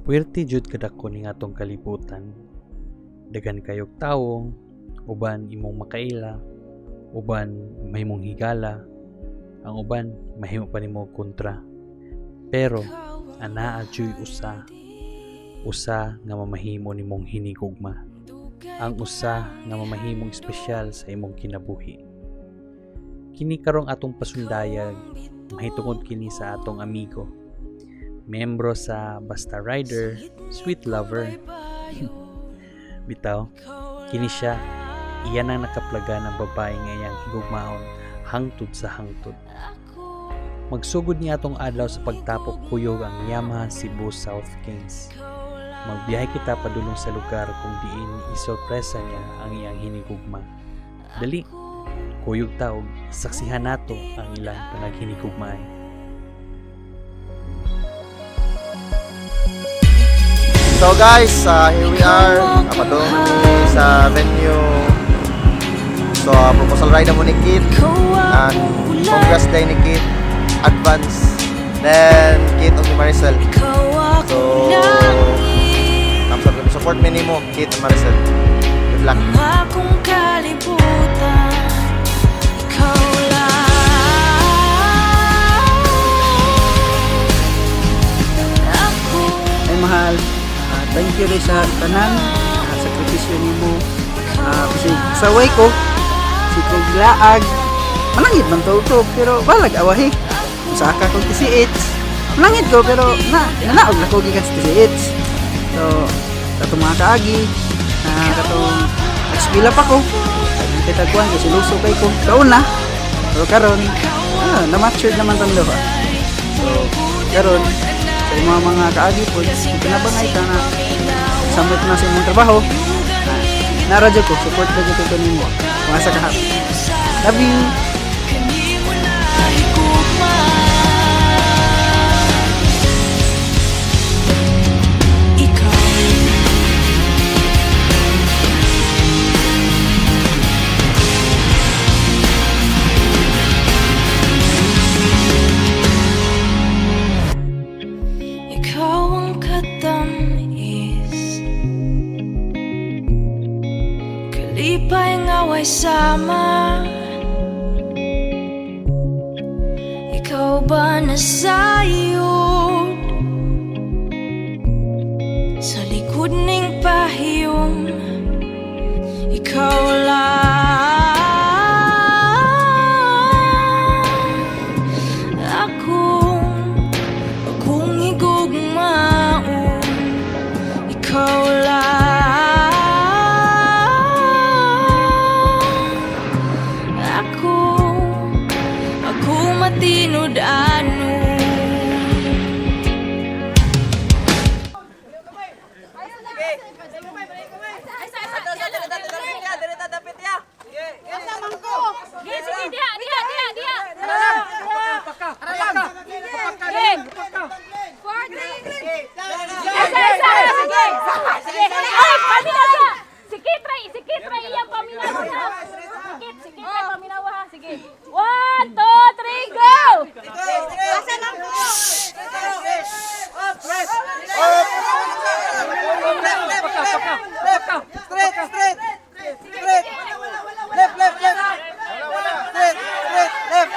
Puwerte jud kadako ning atong kalibutan. Daghan kayog tawo, uban imong makaila, uban mahimong higala, ang uban mahimo pa nimo kontra. Pero anaa juy usa, usa nga mamahimo nimong hinigugma. Ang usa nga mamahimong espesyal sa imong kinabuhi. Kini karong atong pasundayag, mahitungod kini sa atong amigo. Membro sa Basta Rider, Sweet Lover. Bitaw, kini siya, iya nang nakaplagan ang babae nga iyang higugmaon hangtod sa hangtod. Magsugod ni atong adlaw sa pagtapok kuyog ang Yamaha Cebu South Kings. Magbiyahe kita padulong sa lugar kung diin isorpresa niya ang iyang hinigugma. Dali, kuyog ta og saksihan nato ang ilang panaghinigugmaay. So guys, here we are. Padung ni sa venue. So proposal ride mo ni Kit. And congrats day ni Kit. Advance. Then Kit ug ni Maricel. So thumbs up, support mi nimo Kit and Maricel. Good luck. Akong kalibutan, ikaw lang. Ako. Ay mahal, thank you rin sa tanan, sakripisyo nimo. Kasi saway ko, si kog laag, malangit man to ko, pero balag awahi. Sa aka kong TCH, malangit ko, pero na, nanaog na ko gikan sa TCH. So, katong mga kaagi, katong eskwela pa ko, ay kita kuan, kasi luso kay ko, kaon na. Pero karon, na-matured naman tang duha. So, karon, sa imong mga kaagi po, kinabangay ka na samot na sa imong trabaho, naradyo ko, support na ko nimo. Kung asa ka happy. Love you! Kanimo na higugma. Ikaw. Ikaw ang katamis, kalipay nga way sama. Ikaw ba nasayod sa likod ning pahiyom? Ikaw lang akong higugmaon. Ikaw lang ako matinud-anon. Sige, sige, diha, diha, diha, diha. Sige. Isa, isa, sige. Sige. Ay, paminaw siya. Si Kitray iyang paminaw siya. Si Kitray paminaw ha. Sige. One, two, three, go! Straight, straight. Straight. Left, left, left. Straight, straight, left.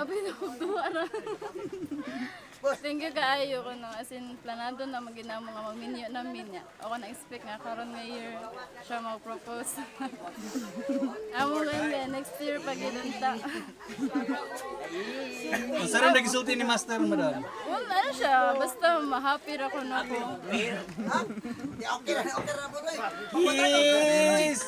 Abi na duha ra. Thank you kaayo ko no. As in planado na maginamo nga maminyo na minya. Ako na expect nga karon nga year siya mag-propose. Amo nga next year pag ta. Unsa rin nagisulti ni Master, madam? Well, ano siya, basta ma-happy ra ko na ko. Yes!